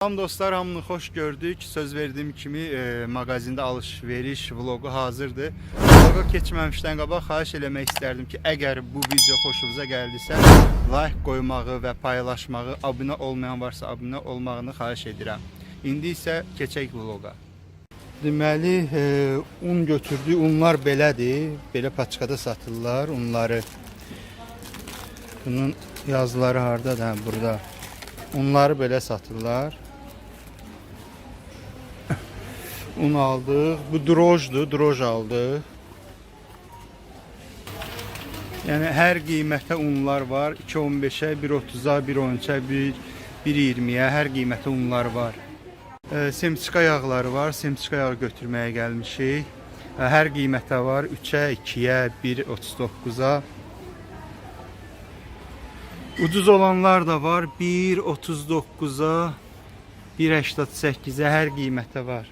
Salam dostlar, hamını xoş gördük. Söz verdiyim kimi mağazində alış-veriş vloqu hazırdır. Vloqa keçməmişdən qabaq xahiş eləmək istərdim ki, əgər bu video xoşunuza gəldisə, like qoymağı və paylaşmağı, abunə olmayan varsa abunə olmağını xahiş edirəm. İndi isə keçək vloqa. Deməli, un götürdük. Unlar belədir. Belə paçkada satırlar unları. Bunun yazıları hardadır? Hə, burada. Unları belə satırlar. Un aldıq. Bu drojdur, droj aldıq. Yəni hər qiymətə unlar var. 2.15-ə, 1.30-a, 1.13-ə, 1.20-yə hər qiymətə unlar var. Semçika yağları var. Semçika yağı götürməyə gəlmişik. Hər qiymətə var. 3-ə, 2-yə, 1.39-a. Ucuz olanlar da var. 1.39-a, 1.88-ə hər qiymətə var.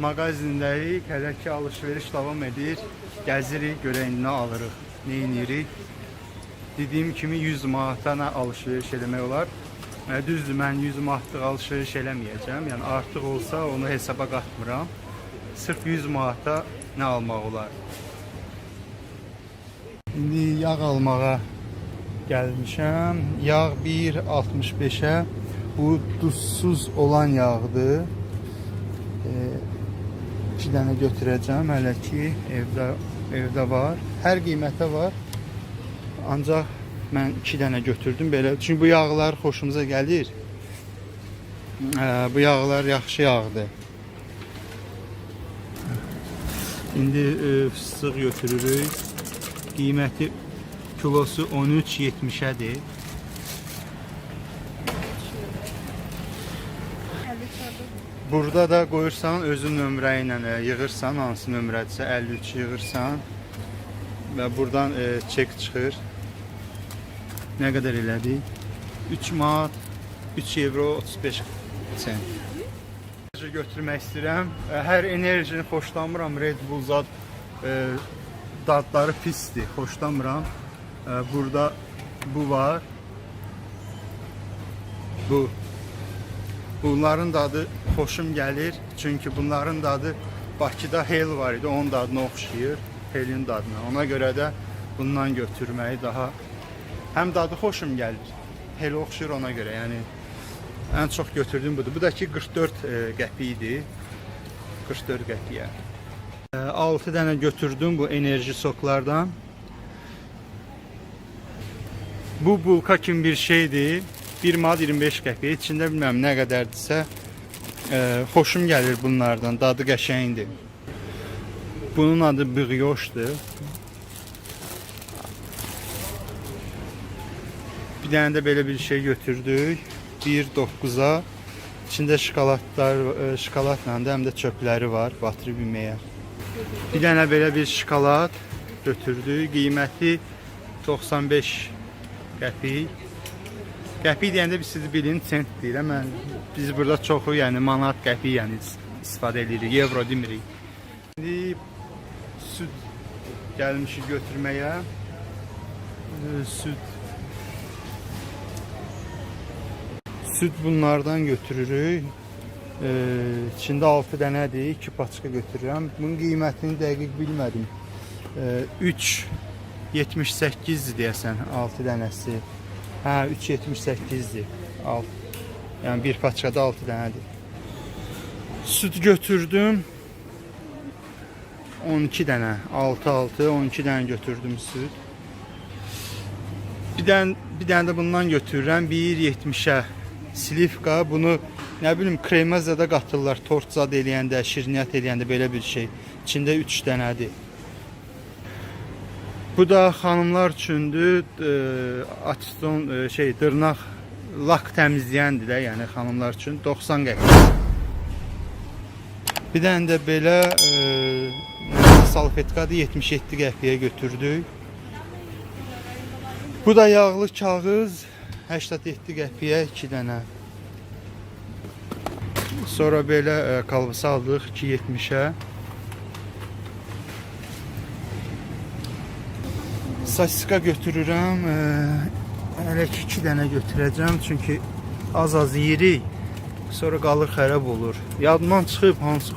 Mağazindəyik. Hələ ki alış-veriş davam edir. Gəzirik, görək nə alırıq, nə edirik. Dediyim kimi 100 manata nə alış-veriş eləmək olar. Düzdür, mən 100 manatlıq alış-veriş eləməyəcəm. Yəni artıq olsa onu hesaba qatmıram. Sırf 100 manata nə almaq olar? İndi yağ almağa gəlmişəm. Yağ 1.65-ə. Bu duzsuz olan yağdır. İki dənə götürəcəm hələ ki evdə var. Hər qiymətə var. Ancaq mən iki dənə götürdüm belə. Çünki bu yağlar xoşumuza gəlir. Bu yağlar yaxşı yağdır. İndi fıstıq götürürük. Qiyməti kilosu 13.70-ədir. Burada da qoyursan özün nömrə ilə yığırsan, hansı nömrədirsə 53 yığırsan və buradan çek çıxır. Nə qədər elədi? 3 manat 3 evro 35 sent. Enerji götürmək istəyirəm. Hər enerjini xoşlamıram. Red Bull zad dadları pisdir. Xoşlamıram. Burada bu var. Bu. Bunların dadı xoşum gəlir. Çünki bunların dadı Bakıda Hel var idi. Onun dadına oxşayır. Helin dadına. Ona görə də bundan götürməyi daha həm dadı xoşum gəlir. Hel oxşayır ona görə. Yəni ən çox götürdüyüm budur. Bu da ki 44 qəpik idi. 44 qəpiyə. 6 dənə götürdüm bu enerji soklardan. Bu bulka kimi bir şeydir. 1 manat 25 qəpiyə. İçində bilmirəm nə qədərdirsə. Xoşum gəlir bunlardan. Dadı qəşəngdir. Bunun adı brioşdur. Bir dənə də belə bir şey götürdük. 1.9-a. İçində şokoladlar, şokoladla da həm də çöpləri var batırıb yeməyə. Bir dənə belə bir şokolad götürdük. Qiyməti 95 qəpik. Qəpik deyəndə biz sizi bilin, sent deyirəm. Mən biz burada çoxu, yəni manat, qəpik yəni istifadə edirik, evro demirik. İndi süd gəlmişik götürməyə. Süd. Süd bunlardan götürürük. İçində 6 dənədir, 2 paçka götürürəm. Bunun qiymətini dəqiq bilmədim. 3.78-dir deyəsən 6 dənəsi. Hə, 3.78-dir. 6. Yəni bir paçkada 6 dənədir. Süd götürdüm. 12 dənə, 6 6 12 dənə götürdüm süd. Bir dənə də bundan götürürəm 1.70-ə. Slivka bunu nə bilim kremə zada qatırlar, tort zad eləyəndə, şirniyyat eləyəndə belə bir şey. İçində 3 dənədir. Bu da xanımlar üçündür. Atiston şey dırnaq lak təmizləyəndir də, yəni xanımlar üçün 90 qəpik. Bir dənə də belə salfetkadır 77 qəpiyə götürdük. Bu da yağlı kağız 87 qəpiyə 2 dənə. Sonra belə kalbasa aldıq 2.70-ə. Sosiska götürürəm. Hələ ki 2 dənə götürəcəm çünki az-az yeyirik. Sonra qalır xərab olur. Yadımdan çıxıb hansı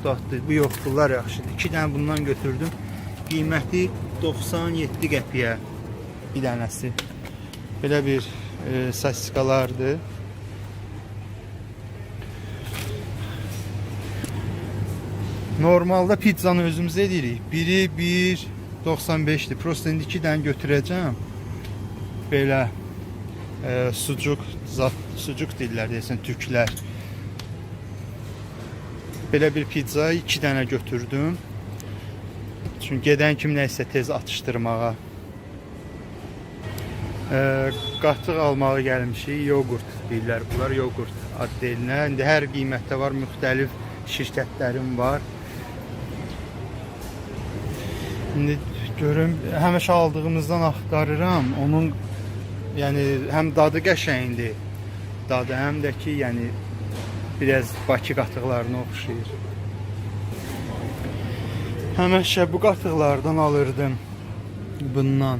daddır. Bu yox, bunlar yaxşıdır. 2 dənə bundan götürdüm. Qiyməti 97 qəpiyə bir dənəsi. Belə bir sosiskalardır. Normalda pizzanı özümüz edirik. Biri 1.95-dir. Prosta indi 2 dənə götürəcəm. Belə sucuk, zat, sucuk deyirlər deyəsən türklər. Belə bir pizza 2 dənə götürdüm. Çünki gedən kim nəsə tez atışdırmağa. Qatıq almağa gəlmişik. Yoğurt deyirlər bunlar, yoğurt ad deyilinə. İndi hər qiymətdə var, müxtəlif şirkətlərin var. İndi görüm, həmişə aldığımızdan axtarıram. Onun yəni həm dadı qəşəngdir, dadı həm də ki, yəni biraz Bakı qatıqlarına oxşayır. Həmişə bu qatıqlardan alırdım. Bundan.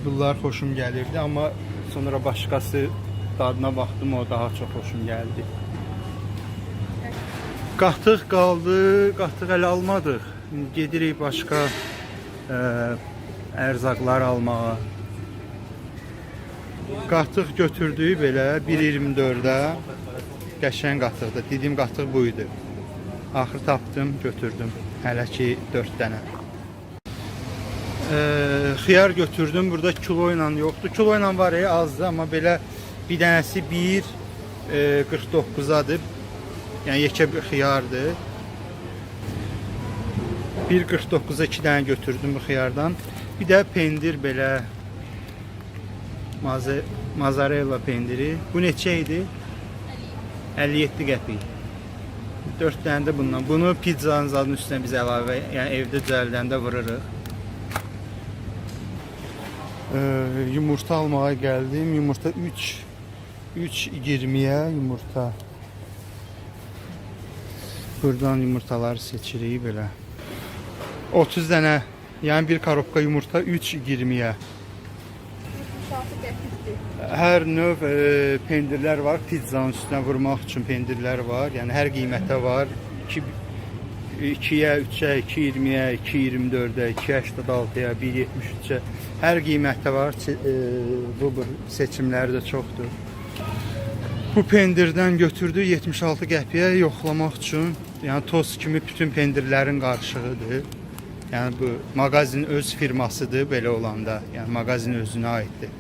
Bunlar xoşum gəlirdi, amma sonra başqası dadına baxdım, o daha çox xoşum gəldi. Qatıq qaldı, qatıq hələ almadıq. İndi gedirik başqa ərzaqlar almağa. Qatıq götürdüyü belə 1.24-ə qəşəng qatıqdır. Dediyim qatıq bu idi. Axır tapdım, götürdüm. Hələ ki 4 dənə. Xiyar götürdüm. Burada kilo ilə yoxdur. Kilo ilə var, azdır, amma belə bir dənəsi 1.49-adır. Yəni yekə bir xiyardır. 1.49-a 2 dənə götürdüm bu xiyardan. Bir də pendir belə mozzarella pendiri. Bu neçə idi? 57 qəpik. 4 dənə də bundan. Bunu pizzanın zadının üstünə biz əlavə, yəni evdə düzəldəndə vururuq. Yumurta almağa gəldim. Yumurta 3.20-yə yumurta. Buradan yumurtaları seçirik belə. 30 dənə, yəni bir korobka yumurta 3.20-yə. 76 qəpikdir. Hər növ pendirlər var. Pizzanın üstünə vurmaq üçün pendirlər var. Yəni hər qiymətə var. 2 2-yə, 3-ə, 2.20-yə, 2.24-ə, 2.86-ya, 1.73-ə hər qiymətə var. Bu seçimləri də çoxdur. Bu pendirdən götürdü 76 qəpiyə yoxlamaq üçün. Yəni toz kimi bütün pendirlərin qarışığıdır. Yəni bu mağazinin öz firmasıdır belə olanda. Yəni mağazin özünə aiddir.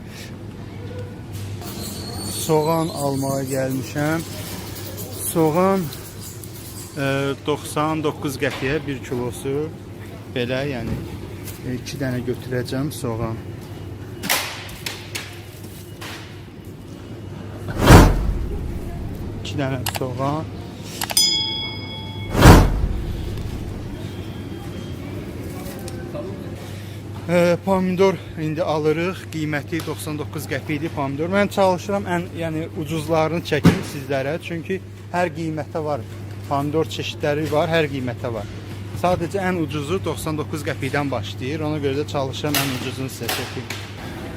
Soğan almağa gəlmişəm. Soğan 99 qəpiyə 1 kilosu. Belə, yəni 2 dənə götürəcəm soğan. 2 dənə soğan. Pomidor indi alırıq. Qiyməti 99 qəpik idi pomidor. Mən çalışıram ən, yəni ucuzlarını çəkim sizlərə. Çünki hər qiymətə var. Pomidor çeşidləri var, hər qiymətə var. Sadəcə ən ucuzu 99 qəpikdən başlayır. Ona görə də çalışıram ən ucuzunu sizə çəkim.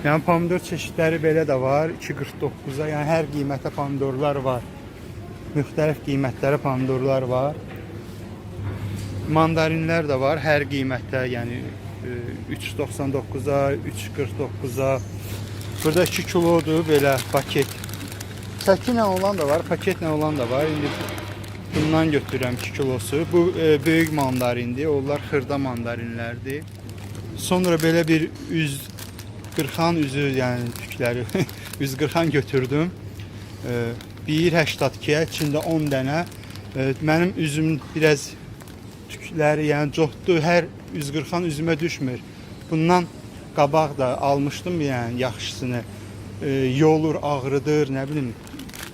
Yəni pomidor çeşidləri belə də var. 2.49-a, yəni hər qiymətə pomidorlar var. Müxtəlif qiymətlərə pomidorlar var. Mandarinlər də var hər qiymətə, yəni 3.99-a, 3.49-a. Burada 2 kilodur belə paket. Çəki ilə olan da var, paketlə olan da var. İndi bundan götürürəm 2 kilosu. Bu böyük mandarindir. Onlar xırda mandarinlərdir. Sonra belə bir üz qırxan üzü, yəni tükləri üz qırxan götürdüm. 1.82-yə içində 10 dənə. Mənim üzüm biraz tükləri, yəni çoxdur. Hər üz qırxan üzümə düşmür. Bundan qabaq da almışdım, yəni yaxşısını. Yolur, ağrıdır, nə bilim.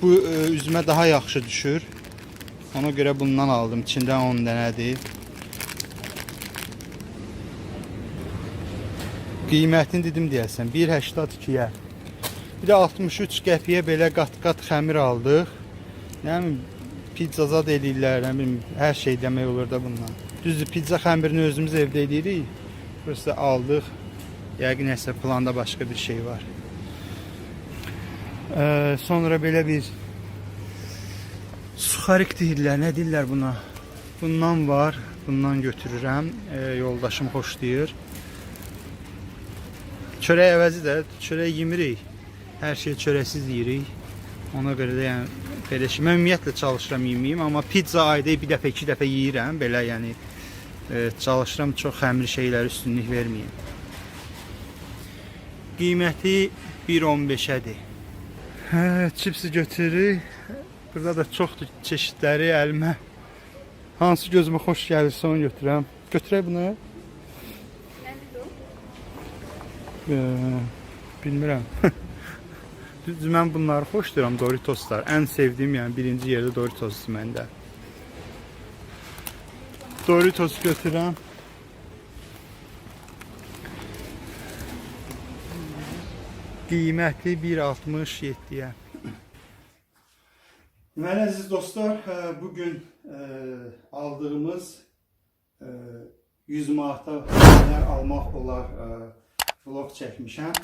Bu üzümə daha yaxşı düşür. Ona görə bundan aldım. İçində 10 dənədir. Qiymətini dedim deyəsən 1.82-yə. Bir də 63 qəpiyə belə qat-qat xəmir aldıq. Nə bilim, pizza zad eləyirlər, nə bilim, hər şey demək olur da bundan. Düzdür, pizza xəmirini özümüz evdə eləyirik. Burası aldıq. Yəqin nəsə planda başqa bir şey var. Sonra belə bir Suxarik deyirlər, nə deyirlər buna? Bundan var, bundan götürürəm. Yoldaşım xoşlayır. Çörək əvəzi də çörək yemirik. Hər şeyi çörəksiz yeyirik. Ona görə də yəni belə şey. Mən ümumiyyətlə çalışıram yeməyim, amma pizza ayda bir dəfə, iki dəfə yeyirəm. Belə yəni çalışıram çox xəmir şeylərə üstünlük verməyim. Qiyməti 1.15-ədir. Hə, çipsi götürürük. Burada da çoxdur çeşidləri əlimə. Hansı gözümə xoş gəlirsə onu götürürəm. Götürək bunu. Nədir o? Bilmirəm. Düzdür, mən bunları xoşlayıram, Doritoslar. Ən sevdiyim, yəni birinci yerdə Doritosdur məndə. Doritos götürürəm. Qiyməti 1.67-yə. Deməli, əziz dostlar, bu gün aldığımız 100 manata nələr almaq olar vlog çəkmişəm.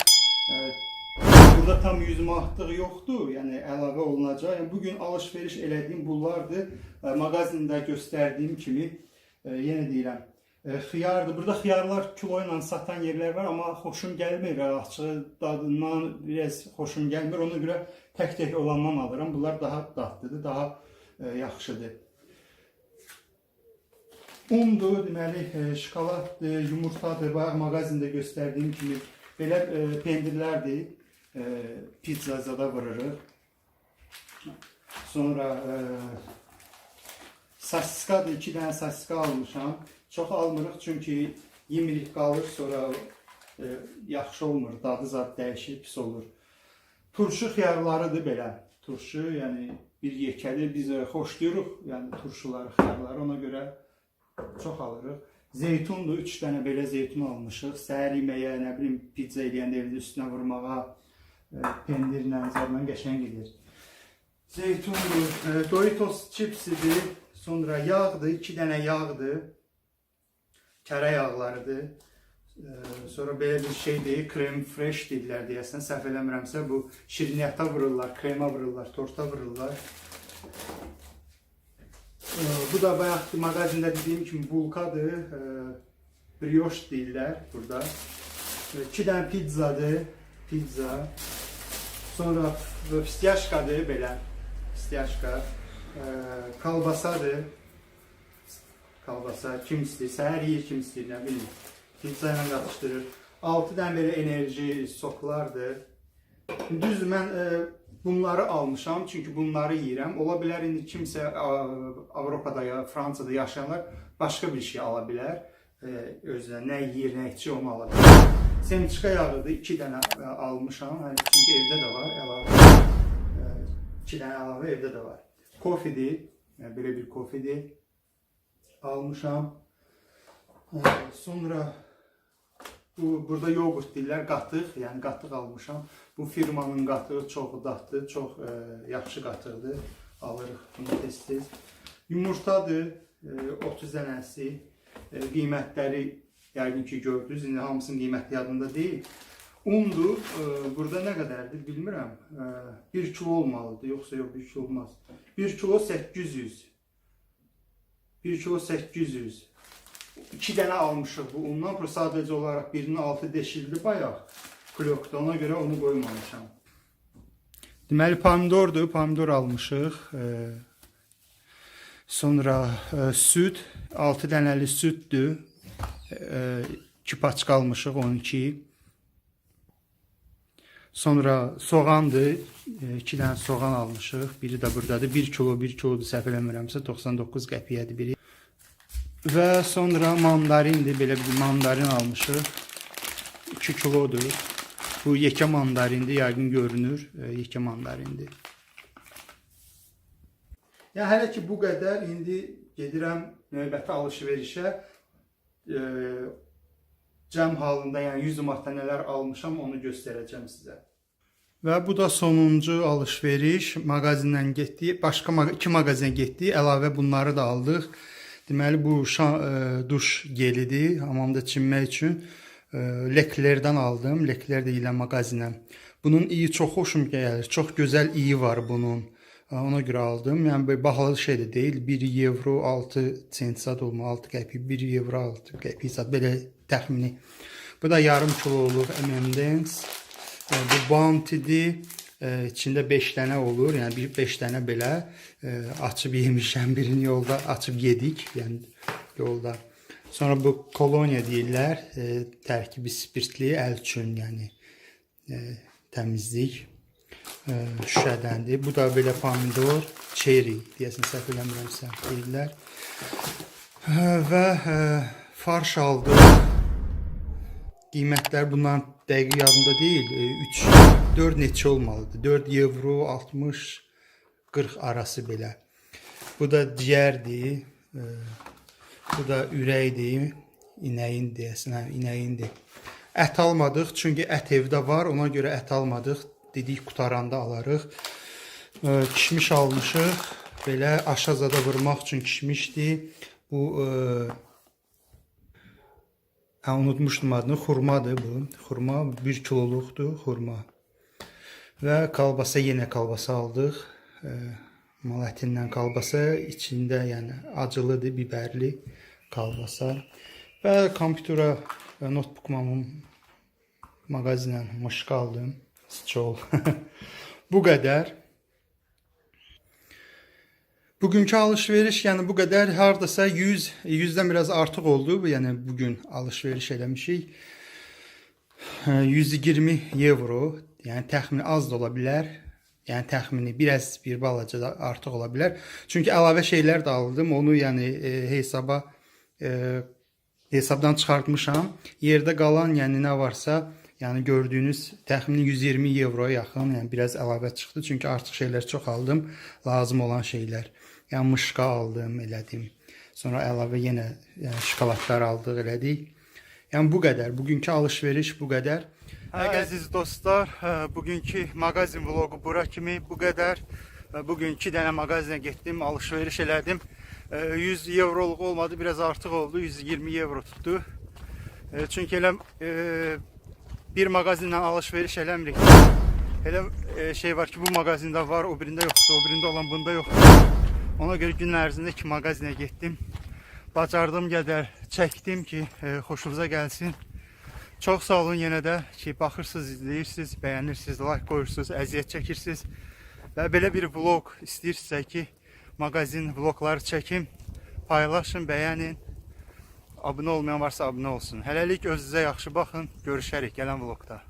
Burada tam 100 manatlıq yoxdur, yəni əlavə olunacaq. Yəni bu gün alış-veriş elədiyim bunlardır. Mağazində göstərdiyim kimi yenə deyirəm, xiyardır. Burada xiyarlar kilo ilə satan yerlər var, amma xoşum gəlmir. Açığı dadından biraz xoşum gəlmir. Ona görə tək-tək olandan alıram. Bunlar daha dadlıdır, daha yaxşıdır. Undur, deməli, şokoladdır, yumurtadır. Bayaq mağazində göstərdiyim kimi belə pendirlərdir. Pizza zada vururuq. Sonra sosiskadır, 2 dənə sosiska almışam. Çox almırıq çünki yemirik qalır, sonra yaxşı olmur, dadı zad dəyişir, pis olur. Turşu xiyarlarıdır belə. Turşu, yəni bir yekədir. Biz xoşlayırıq, yəni turşuları, xiyarları ona görə çox alırıq. Zeytundur, 3 dənə belə zeytun almışıq. Səhər yeməyə, nə bilim, pizza eləyəndə evdə üstünə vurmağa, pendirlə, zadla qəşəng gedir. Zeytundur, Doritos çipsidir, sonra yağdır, 2 dənə yağdır. Kərə yağlarıdır. Sonra belə bir şeydir, krem fresh deyirlər deyəsən, səhv eləmirəmsə bu şirniyyata vururlar, krema vururlar, torta vururlar. Bu da bayaq mağazində dediyim kimi bulkadır, brioche deyirlər burada. 2 dənə pizzadır, pizza. Sonra fistyaşkadır belə, fistyaşka. Kalbasadır. Kalbasa kim istəyir, səhər yeyir, kim istəyir, nə bilim. Pizza ilə qatışdırır. 6 dənə belə enerji soklardır. Düzdür, mən bunları almışam, çünki bunları yeyirəm. Ola bilər indi kimsə Avropada ya Fransada yaşayanlar başqa bir şey ala bilər. Özünə nə yeyir, nə içir onu ala bilər. Semçika yağıdır, 2 dənə almışam. Yəni, çünki evdə də var, əlavə. 2 dənə əlavə evdə də var. Kofidir, yəni, belə bir kofidir. Almışam. Sonra bu burada yoğurt deyirlər, qatıq, yəni qatıq almışam. Bu firmanın qatığı çox dadlı, çox yaxşı qatıqdır. Alırıq bunu tez-tez. Yumurtadır, 30 dənəsi. Qiymətləri yəqin ki gördünüz. İndi hamısının qiyməti yadımda deyil. Undur, burada nə qədərdir bilmirəm. 1 kilo olmalıdır, yoxsa yox 1 kilo olmaz. 1 kilo 800. 1 kilo 800. 2 dənə almışıq bu undan. Bu sadəcə olaraq birinin altı deşildi bayaq klokda. Ona görə onu qoymamışam. Deməli pomidordur, pomidor almışıq. Sonra süd, 6 dənəli süddür. 2 paçka almışıq, 12. Sonra soğandır, 2 dənə soğan almışıq. Biri də buradadır. 1 kilo, 1 kilodur səhv eləmirəmsə 99 qəpiyədir biri. Və sonra mandarindir, belə bir mandarin almışıq. 2 kilodur. Bu yekə mandarindir, yəqin görünür. Yekə mandarindir. Yəni hələ ki bu qədər. İndi gedirəm növbəti alış-verişə. Cəm halında, yəni 100 manatda nələr almışam, onu göstərəcəm sizə. Və bu da sonuncu alış-veriş. Mağazindən getdik, başqa iki mağazinə getdik. Əlavə bunları da aldıq. Deməli bu duş gelidir, hamamda çimmək üçün. Lecler'dən aldım. Lecler deyilən mağazindən. Bunun iyi çox xoşum gəlir. Çox gözəl iyi var bunun. Ona görə aldım. Yəni belə bahalı şey də deyil. 1 evro 6 sent zad olma, 6 qəpik, 1 evro 6 qəpik zad belə təxmini. Bu da yarım kiloluq M&M's. Bu Bounty'dir. İçində 5 dənə olur. Yəni bir 5 dənə belə açıb yemişəm birini yolda açıb yedik. Yəni yolda. Sonra bu kolonya deyirlər. Tərkibi spirtli əl üçün, yəni təmizlik şüşədəndir. Bu da belə pomidor, cherry deyəsən səhv eləmirəmsə deyirlər. Və farş aldım. Qiymətlər bunların dəqiq yadımda deyil. 3 4 neçə olmalıdır. 4 evro 60 40 arası belə. Bu da ciyərdir. Bu da ürəkdir. İnəyin deyəsən, hə, inəyindir. Ət almadıq, çünki ət evdə var. Ona görə ət almadıq. Dedik qutaranda alarıq. Kişmiş almışıq. Belə aşa zada vurmaq üçün kişmişdir. Bu hə, unutmuşdum adını. Xurmadır bu. Xurma 1 kiloluqdur xurma. Və kalbasa yenə kalbasa aldıq. Mal ətindən kalbasa, içində yəni acılıdır, biberli kalbasa. Və kompüterə notebookuma mağazinlə mışka aldım. Stol. Bu qədər. Bugünkü alışveriş yəni bu qədər hardasa 100 100-dən biraz artıq oldu. Yəni bugün alışveriş eləmişik. 120 evro, yəni təxmini az da ola bilər. Yəni təxmini biraz bir balaca da artıq ola bilər. Çünki əlavə şeylər də aldım. Onu yəni hesaba hesabdan çıxartmışam. Yerdə qalan yəni nə varsa, yəni gördüyünüz təxmini 120 evroya yaxın, yəni biraz əlavə çıxdı. Çünki artıq şeylər çox aldım, lazım olan şeylər. Yəni mışka aldım, elədim. Sonra əlavə yenə yəni, şokoladlar aldıq, elədik. Yəni bu qədər. Bugünkü alışveriş bu qədər. Hə, əziz dostlar, bugünkü mağazin vloqu bura kimi bu qədər. Bugün 2 dənə mağazinə getdim, alışveriş elədim. 100 evroluq olmadı, biraz artıq oldu. 120 evro tutdu. Çünki elə bir mağazinlə alışveriş eləmirik. Elə şey var ki, bu mağazində var, o birində yoxdur, o birində olan bunda yoxdur. Ona görə gün ərzində iki mağazinə getdim. Bacardığım qədər çəkdim ki, xoşunuza gəlsin. Çox sağ olun yenə də ki, baxırsınız, izləyirsiniz, bəyənirsiniz, like qoyursunuz, əziyyət çəkirsiniz. Və belə bir vlog istəyirsinizsə ki, mağazin vlogları çəkim, paylaşın, bəyənin. Abunə olmayan varsa abunə olsun. Hələlik özünüzə yaxşı baxın. Görüşərik gələn vlogda.